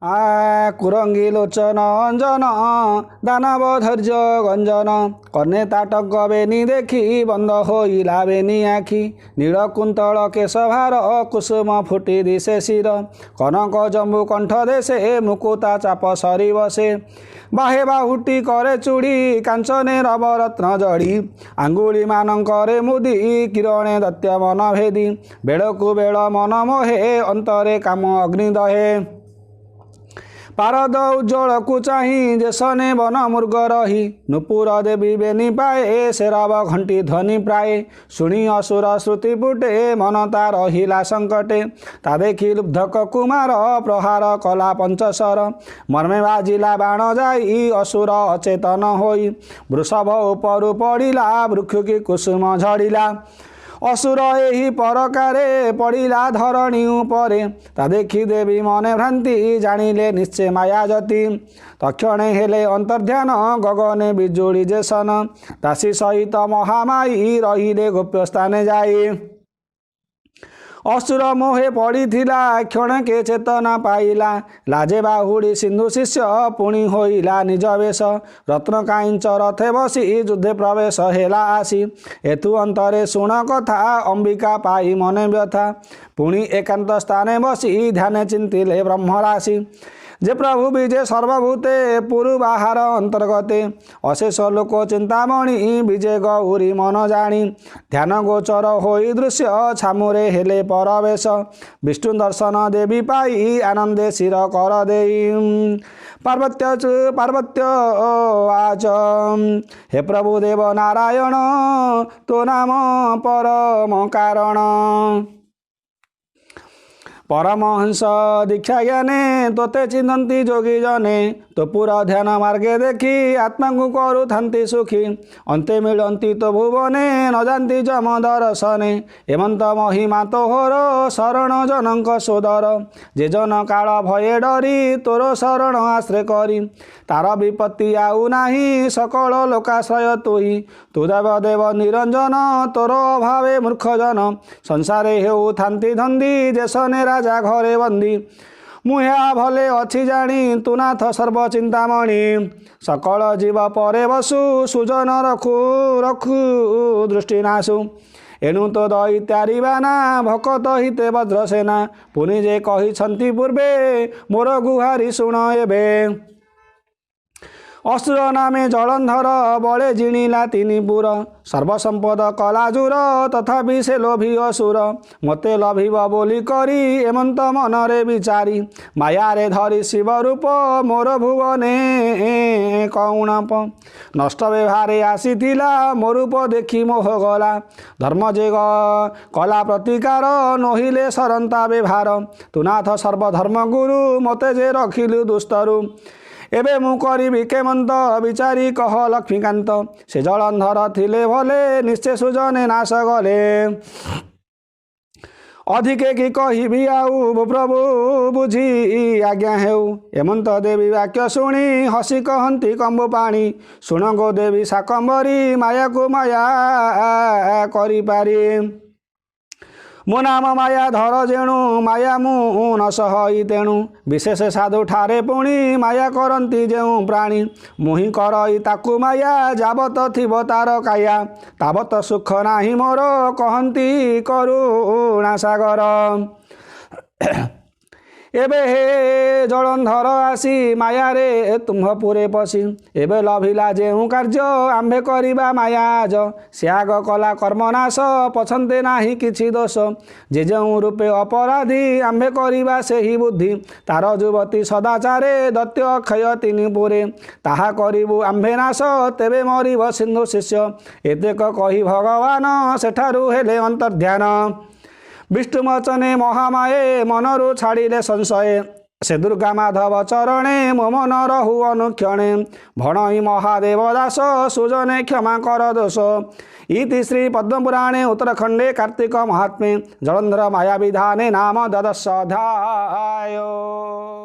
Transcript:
ଆ କୁରଙ୍ଗୀ ଲୋଚନ ଅଞ୍ଜନ, ଦାନବ ଧୈର୍ଯ୍ୟ ଗଞ୍ଜନ। କର୍ଣ୍ଣେ ତାଟଙ୍କ ବେନି ଦେଖି, ବନ୍ଦ ହୋଇଲା ବେନି ଆଖି। ନୀଳକୁନ୍ତଳ କେଶଭାର, କୁସୁମ ଫୁଟି ଦିଶେ ଶିର। କନକ ଜମ୍ବୁ କଣ୍ଠ ଦେଶେ, ମୁକୁତା ଚାପ ସରି ବସେ। ବାହେ ବାହୁଟି କରେ ଚୁଡ଼ି, କାଞ୍ଚନେ ରବରତ୍ନ ଜଡ଼ି। ଆଙ୍ଗୁଳି ମାନଙ୍କରେ ମୁଦି, କିରଣେ ଦତ୍ୟ ମନ ଭେଦି। ବେଳକୁ ବେଳ ମନ ମୋହେ, ଅନ୍ତରେ କାମ ଅଗ୍ନି ଦହେ। ପାରଦ ଉଜ୍ଜଳକୁ ଚାହିଁ, ଯେସନେ ବନ ମୃଗ ରହି। ନୂପୁର ଦେବୀ ବେନି ପାଏ, ସେରବ ଘଣ୍ଟି ଧ୍ୱନି ପ୍ରାଏ। ଶୁଣି ଅସୁର ଶ୍ରୁତି ପୁଟେ, ମନ ତା ରହିଲା ସଙ୍କଟେ। ତା ଦେଖି ଲୁବ୍ଧକ କୁମାର, ପ୍ରହାର କଲା ପଞ୍ଚଶର। ମର୍ମେ ବାଜିଲା ବାଣ ଯାଇ, ଅସୁର ଅଚେତନ ହୋଇ। ବୃଷଭ ଉପରୁ ପଡ଼ିଲା, ବୃକ୍ଷକି କୁସୁମ ଝଡ଼ିଲା। ଅସୁର ଏହି ପରକାରେ ପଡ଼ିଲା ଧରଣୀ ଉପରେ। ତା ଦେଖି ଦେବୀ ମନେ ଭ୍ରାନ୍ତି, ଜାଣିଲେ ନିଶ୍ଚୟ ମାୟାଯତି। ତକ୍ଷଣେ ହେଲେ ଅନ୍ତର୍ଧ୍ୟାନ, ଗଗନେ ବିଜୁଳି ଯେସନ। ଦାସୀ ସହିତ ମହାମାଇ ରହିଲେ ଗୋପ୍ୟ ସ୍ଥାନେ ଯାଇ। ଅସୁର ମୋହେ ପଡ଼ିଥିଲା, କ୍ଷଣକେ ଚେତନା ପାଇଲା। ଲାଜେ ବାହୁଡ଼ି ସିନ୍ଧୁ ଶିଷ୍ୟ, ପୁଣି ହୋଇଲା ନିଜ ବେଶ। ରତ୍ନ କାଇଞ୍ଚ ରଥେ ବସି, ଯୁଦ୍ଧେ ପ୍ରବେଶ ହେଲା ଆସି। ଏଥୁ ଅନ୍ତରେ ଶୁଣ କଥା, ଅମ୍ବିକା ପାଇ ମନେ ବ୍ୟଥା। ପୁଣି ଏକାନ୍ତ ସ୍ଥାନେ ବସି, ଧ୍ୟାନେ ଚିନ୍ତିଲେ ବ୍ରହ୍ମରାଶି। ଯେ ପ୍ରଭୁ ବିଜେ ସର୍ବଭୂତେ, ପୁରୁ ବାହାର ଅନ୍ତର୍ଗତେ। ଅଶେଷ ଲୋକ ଚିନ୍ତାମଣି, ବିଜେ ଗୌରୀ ମନ ଜାଣି। ଧ୍ୟାନ ଗୋଚର ହୋଇ ଦୃଶ୍ୟ, ଛାମୁରେ ହେଲେ ପରବେଶ। ବିଷ୍ଣୁ ଦର୍ଶନ ଦେବୀ ପାଇ, ଆନନ୍ଦେ ଶିର କର ଦେଇ। ପାର୍ବତ୍ୟ ପାର୍ବତ୍ୟ ଆଚ, ହେ ପ୍ରଭୁ ଦେବ ନାରାୟଣ, ତୋ ନାମ ପରମ କାରଣ। ପରମହଂସ ଦୀକ୍ଷା ଜ୍ଞାନେ, ତୋତେ ଚିହ୍ନନ୍ତି ଯୋଗୀ ଜନେ। ତୋ ପୁର ଧ୍ୟାନ ମାର୍ଗେ ଦେଖି, ଆତ୍ମାଙ୍କୁ କରୁଥାନ୍ତି ସୁଖୀ। ଅନ୍ତେ ମିଳନ୍ତି ତୋ ଭୁବନେ, ନ ଯାନ୍ତି ଯମ ଦର୍ଶନେ। ଏମନ୍ତ ମହିମା ତୋହର, ଶରଣ ଜନଙ୍କ ସୋଦର। ଯେ ଜନ କାଳ ଭୟେ ଡରି, ତୋର ଶରଣ ଆଶ୍ରୟ କରି। ତାର ବିପତ୍ତି ଆଉ ନାହିଁ, ସକଳ ଲୋକାଶ୍ରୟ ତୁହି। ତୁ ଦେବ ଦେବ ନିରଞ୍ଜନ, ତୋର ଅଭାବେ ମୂର୍ଖ ଜନ। ସଂସାରେ ହେଉଥାନ୍ତି ଧନ୍ଦି, ଦେଶନେ ରାଜା ଘରେ ବନ୍ଦୀ। ମୁଁ ଏହା ଭଲେ ଅଛି ଜାଣି, ତୁ ନାଥ ସର୍ବଚିନ୍ତାମଣି। ସକଳ ଜୀବ ପରେ ବସୁ, ସୁଜନ ରଖୁ ରଖୁ ଦୃଷ୍ଟି ନାଶୁ। ଏଣୁ ତ ଦୈତ୍ୟାରିବା ନା, ଭକତ ହିତେ ବଜ୍ରସେନା। ପୁଣି ଯେ କହିଛନ୍ତି ପୂର୍ବେ, ମୋର ଗୁହାରି ଶୁଣ ଏବେ। ଅସୁର ନାମେ ଜଳନ୍ଧର, ବଳେ ଜିଣିଲା ତିନି ପୁର। ସର୍ବସମ୍ପଦ କଲା ଜୁର, ତଥାପି ସେ ଲୋଭୀ ଅସୁର। ମୋତେ ଲଭିବ ବୋଲି କରି, ଏମନ୍ତ ମନରେ ବିଚାରି। ମାୟାରେ ଧରି ଶିବ ରୂପ, ମୋର ଭୁବନେ କଉଣପ। ନଷ୍ଟ ବ୍ୟବହାରେ ଆସିଥିଲା, ମୋ ରୂପ ଦେଖି ମୋହ ଗଲା। ଧର୍ମ ଯେ କଲା ପ୍ରତିକାର, ନୋହିଲେ ସରନ୍ତା ବ୍ୟବହାର। ତୁନାଥ ସର୍ବଧର୍ମ ଗୁରୁ, ମୋତେ ଯେ ରଖିଲୁ ଦୁସ୍ତରୁ। ଏବେ ମୁଁ କରିବି କେମନ୍ତ, ବିଚାରି କହ ଲକ୍ଷ୍ମୀକାନ୍ତ। ସେ ଜଳନ୍ଧର ଥିଲେ ଭଲେ, ନିଶ୍ଚୟ ସୁଜନେ ନାଶ ଗଲେ। ଅଧିକେ କି କହିବି ଆଉ, ପ୍ରଭୁ ବୁଝି ଆଜ୍ଞା ହେଉ। ଏମନ୍ତ ଦେବୀ ବାକ୍ୟ ଶୁଣି, ହସି କହନ୍ତି କମ୍ବୁ ପାଣି। ଶୁଣ ଗୋ ଦେବୀ ଶାକମ୍ବରୀ, ମାୟାକୁ ମାୟା କରିପାରି। ମୋ ନାମ ମାୟା ଧର ଯେଣୁ, ମାୟା ମୁଁ ନ ସହଇ ତେଣୁ। ବିଶେଷ ସାଧୁ ଠାରେ ପୁଣି, ମାୟା କରନ୍ତି ଯେଉଁ ପ୍ରାଣୀ। ମୁହିଁ କରଇ ତାକୁ ମାୟା, ଯାବତ ଥିବ ତାର କାୟା। ତାବତ ସୁଖ ନାହିଁ ମୋର, କହନ୍ତି କରୁଣା ସାଗର। ଏବେ ହେ ଜଳନ୍ଧର ଆସି, ମାୟାରେ ତୁମ୍ଭ ପୁରେ ପଶି। ଏବେ ଲଭିଲା ଯେଉଁ କାର୍ଯ୍ୟ, ଆମ୍ଭେ କରିବା ମାୟାଜ। ସେ ଆଗ କଲା କର୍ମନାଶ, ପଛନ୍ତେ ନାହିଁ କିଛି ଦୋଷ। ଯେ ଯେଉଁ ରୂପେ ଅପରାଧୀ, ଆମ୍ଭେ କରିବା ସେହି ବୁଦ୍ଧି। ତାର ଯୁବତୀ ସଦାଚାରେ, ଦତ୍ୟ ଅକ୍ଷୟ ତିନି ପୁରେ। ତାହା କରିବୁ ଆମ୍ଭେ ନାଶ, ତେବେ ମରିବ ସିନ୍ଧୁ ଶିଷ୍ୟ। ଏତେକ କହି ଭଗବାନ, ସେଠାରୁ ହେଲେ ଅନ୍ତର୍ଧ୍ୟାନ। ବିଷ୍ଣୁ ବଚନେ ମହାମାୟେ, ମନରୁ ଛାଡ଼ିଲେ ସଂଶୟ। ସେ ଦୁର୍ଗା ମାଧବ ଚରଣେ, ମୋ ମନ ରହୁ ଅନୁକ୍ଷଣେ। ଭଣଇ ମହାଦେବ ଦାସ, ସୁଜନେ କ୍ଷମା କର ଦୋଷ। ଇତି ଶ୍ରୀ ପଦ୍ମପୁରାଣେ ଉତ୍ତରାଖଣ୍ଡେ କାର୍ତ୍ତିକ ମହାତ୍ମେ ଜଳନ୍ଧର ମାୟାବିଧାନେ ନାମ ଦ୍ୱାଦଶ ଅଧ୍ୟାୟ।